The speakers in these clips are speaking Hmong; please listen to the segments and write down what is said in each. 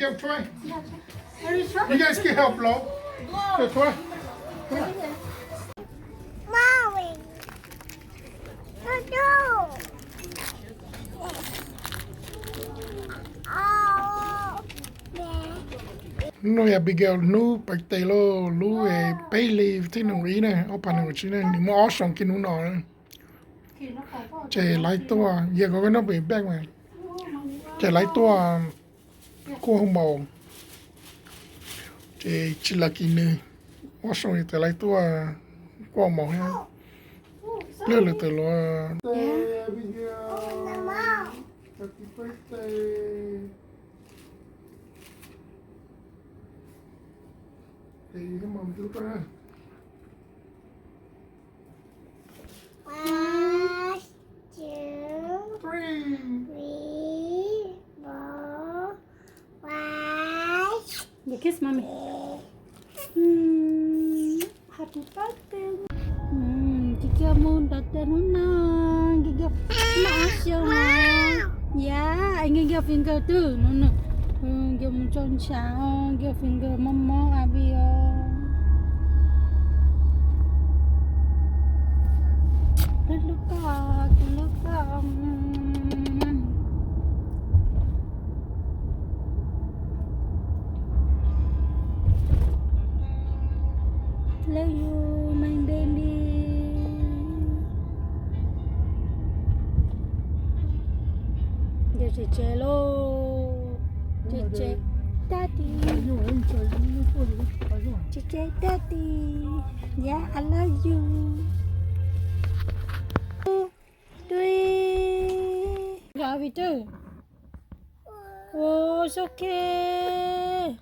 Help try. You guys can help, bro. Here, try. Come on. Hnub no yog Abigail hnub birthday lauj, lub peb hlis thib nees nkaum ib na, ob phav nees nkaum tsib na, nws muaj ob xyoos kiag hnub no. Ces lawv tuaj, yog koj noj pem bag mas, ces lawv tuaj kuaj hoo maus, ces tsis lucky nws, ob xyoos tawm lawv tuaj kuaj maus thiab, pliag lawv tawm los. One, two, three, four, five. Kiss mommy. Happy birthday. Kiv kiag mus nrog tias hnub no, kiv kiag noj ob xyoos os. Yam, kiv kiag finger twg no, kiv mus tso ntshav, kiv finger mob mob a bi os. Hlub hlub koj, kuv hlub koj. Love you, my baby. Yog tsev tsev lauj, tsev tsev daddy, tsev tsev daddy, yeah, I love you. Dui, nkawd Avi twb, ua, it's okay.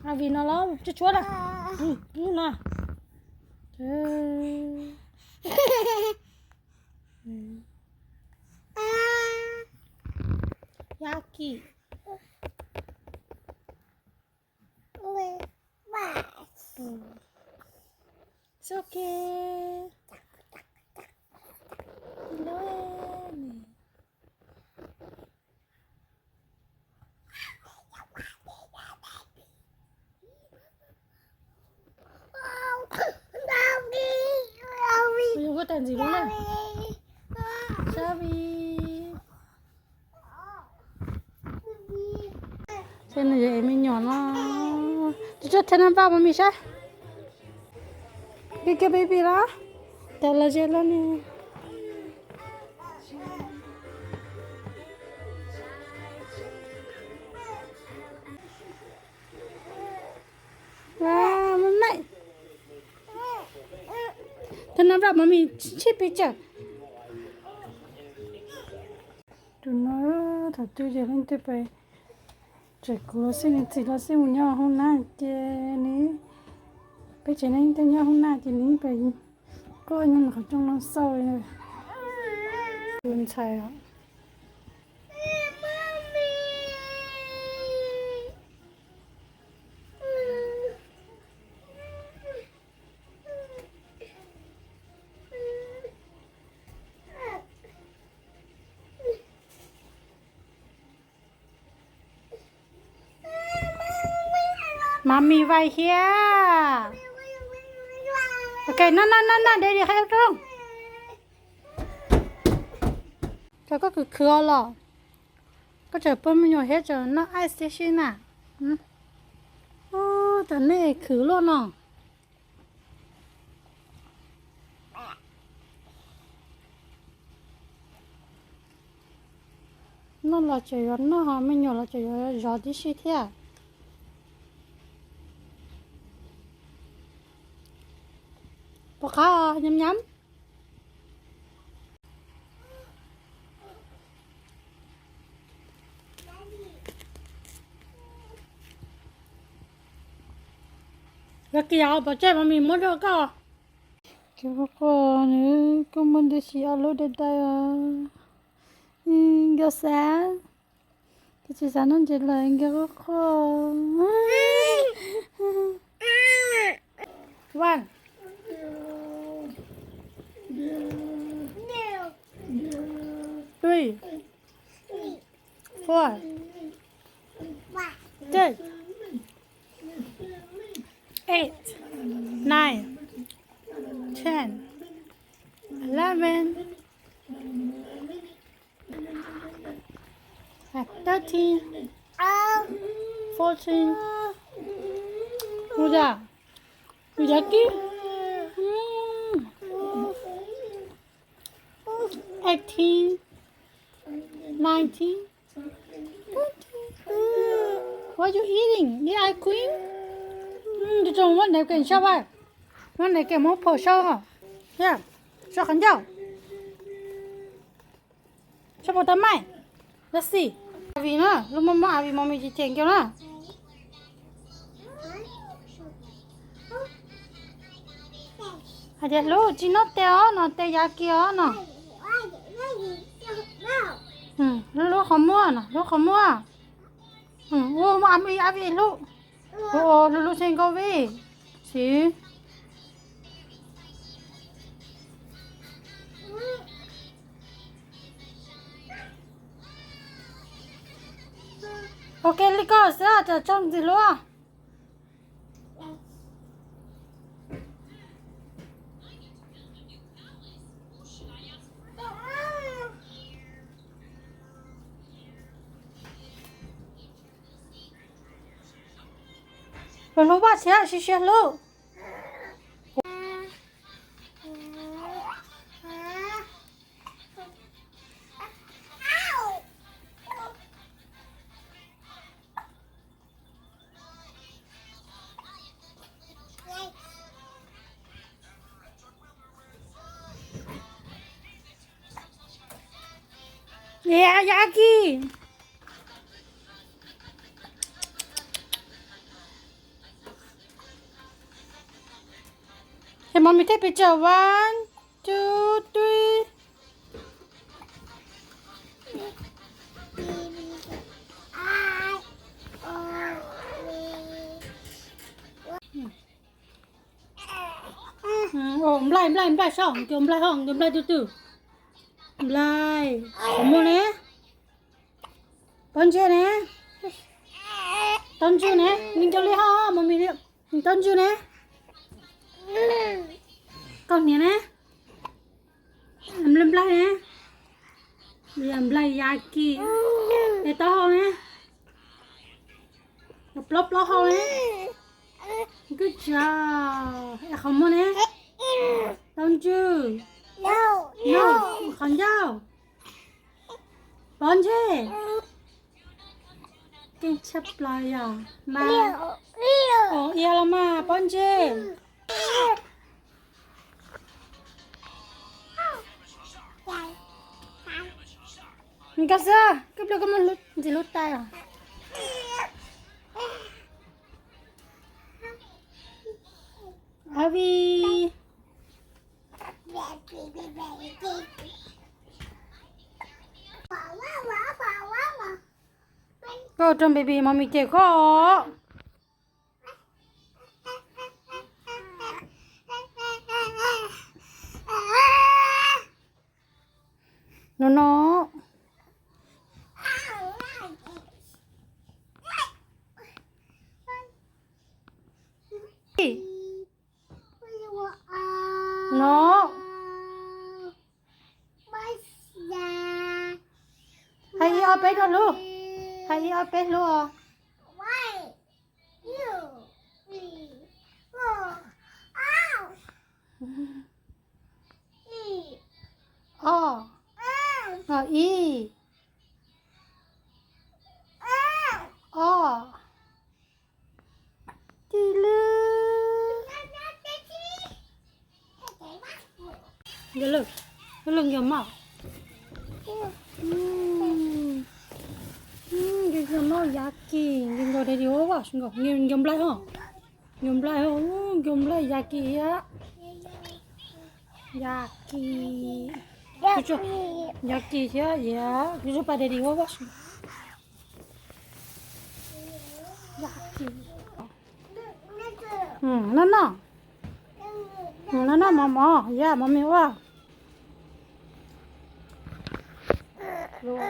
Avi no los tsuag tsuag na, lub no. Yaki. It's okay. Kuv yuav koj tag ntxiv lub na. Sabi. Saib nws yuav ev me nyuam no. Tsis tso thab nab npaj mov mis saib. Big baby los. Tau los ze los ni. Wow, mom, mom. Thab nab npaj mov mis sib pis tsawg. Tus no thaum twg ces leej twg pem, tseem kuv los xij nws txiv los xij mus nyob hauv nab ces nws, peb tsev neeg tej nyob hauv nab ces nws pem quaj nyob qhov rooj no xauj li. Tus ntxhais os. Mommy right here. Ok, no, no, no, no, daddy help you. Koj khwv khwv los? Koj tseem pub me nyuam thiab tseem noj ice thiab sib na. Ub, tam nej khwv luaj no. Noj los tseem yuav noj, me nyuam los tseem yuav zov tib si thiab. Puas qab nyam nyam? Yog kis pov tseg mas mis muab rau koj. Koj quaj nws, koj muaj ntsis xyov lub dai dai os. Nkawd xav, koj tsis xav noj ntses lawm nkawd quaj quaj. One, three, four. Ten, eight, nine, ten, eleven, thirteen, fourteen. Ua cas? Ua cas kib? Eighteen, nineteen. What you eating? Eat ice cream? Tus tsoom muab ntev kev sau, muab ntev kev muab phom sau. Sau qhov ncauj. Sau phom tau mai. Let's see. Avi na, lub mob mob Avi, Mommy cem cem kiag na. Hais tias hlub tsis noj tes os no, tes Yaki os no. Hlub hlub qhov muag no, hlub qhov muag. Ua Avi, Avi hlub. Ua hlub hlub xeeb nkauj vij. Siv. Ok li ko xwb, tsam tso ntxiv hlub. Hlub vaj siab siab siab hlub. Yaki. Hey, mommy, take picture. One, two, three. Nplaig, nplaig, nplaig saib, nplaig hos, nplaig twg twg. Nplaig, qhov muag ne. Pob ntseg ne. Taub ntswg ne, nco li hos, mommy, taub ntswg ne. Koj niam ne. Nplaig, nplaig ne. Nplaig Yaki. Es taub hau ne. Plaub plaub hau ne. Good job. Es qhov muag ne. Taub ntswg. No, qhov ncauj. Pob ntseg. Keej tshaj plaws yom mas. Ua ia los mas pob ntseg. Nkag xwb, koj pliag koj muab ntxiv hlub tais os. Avi. Koj rau baby mommy cem koj. No no. No. Hais ib ob peb rau hlub. Hais ib ob peb hlub os. Ob. Ib. Ob. Tib lwb. Nco lwm, nco lwm nco maj. Nco nco maj Yaki, nco nco daddy ua vaj nkaus, nco nplaig hos. Nco nplaig hos, nco nplaig Yaki thiab. Yaki. Yaki thiab, yam kuv tsuas pab daddy ua vaj. Yaki. No no. No no mov mov, yam mommy ua. Hlub.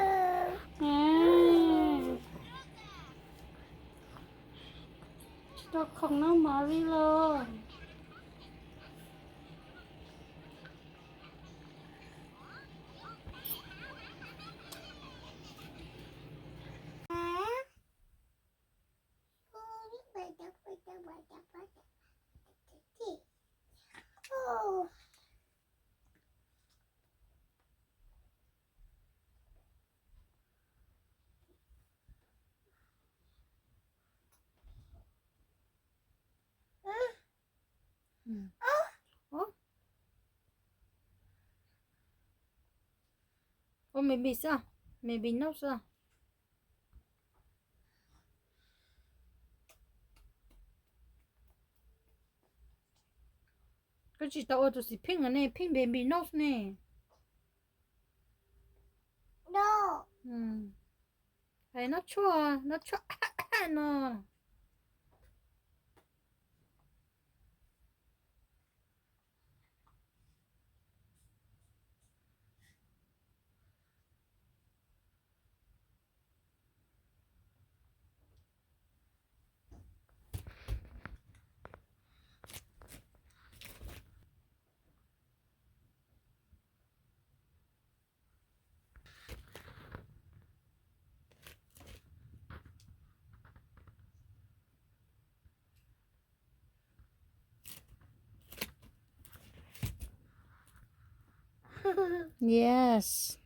Khoom no mov li los. Ua me npis xwb, me npis noj xwb. Koj tsis tau ua tus xim pheej ne, pheej baby nose ne. Noj tshuaj, noj tshuaj no. Yes.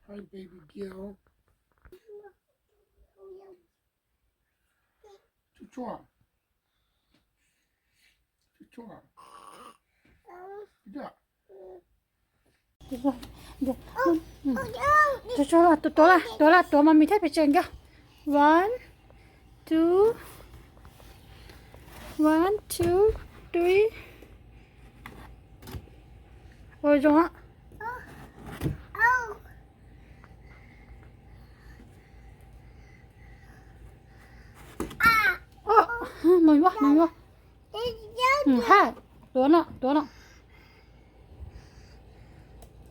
Hi, baby girl. Tshuaj, tshuaj. Tshuaj, tshuaj, tuav, tuav, tuav mami thiab pes tsawg nco. One, two, one, two, three. Ua zoo. Mus yuav, mus yuav. Ha, tuav no, tuav no.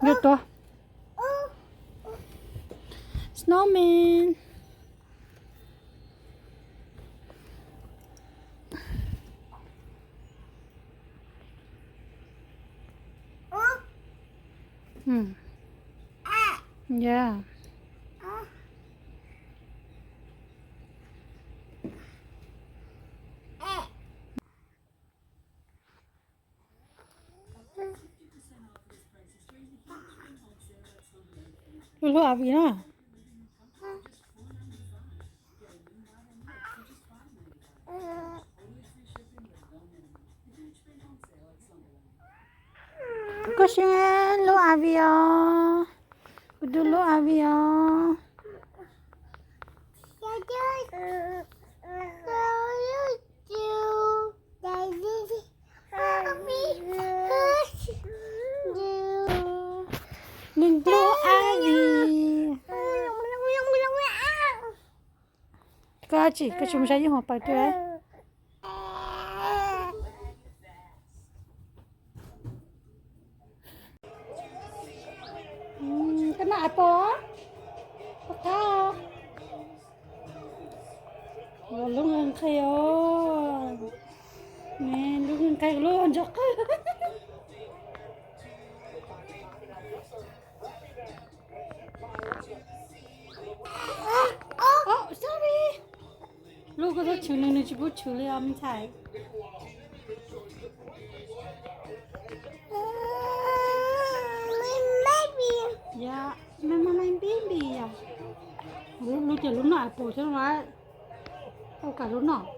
Yuav tuav. Snowman. Yeah. Hlub Avi na. Koj siab hlub Avi os. Kuv twb hlub Avi os. Nws hlub Avi. Koj tsis, koj tsis mus saib yeej hauv paus twg? Koj noj apple? Koj qab. Lub nqhis os. Lub nqhis lub ntsuag qawj. Sorry. Lub koj tub tshwm nws, nws tsis pub tshwm li os me ntxhais. Yeah, my, my, my baby, yeah. Lub ces lub noj apple xwb mas, tau kam lub noj.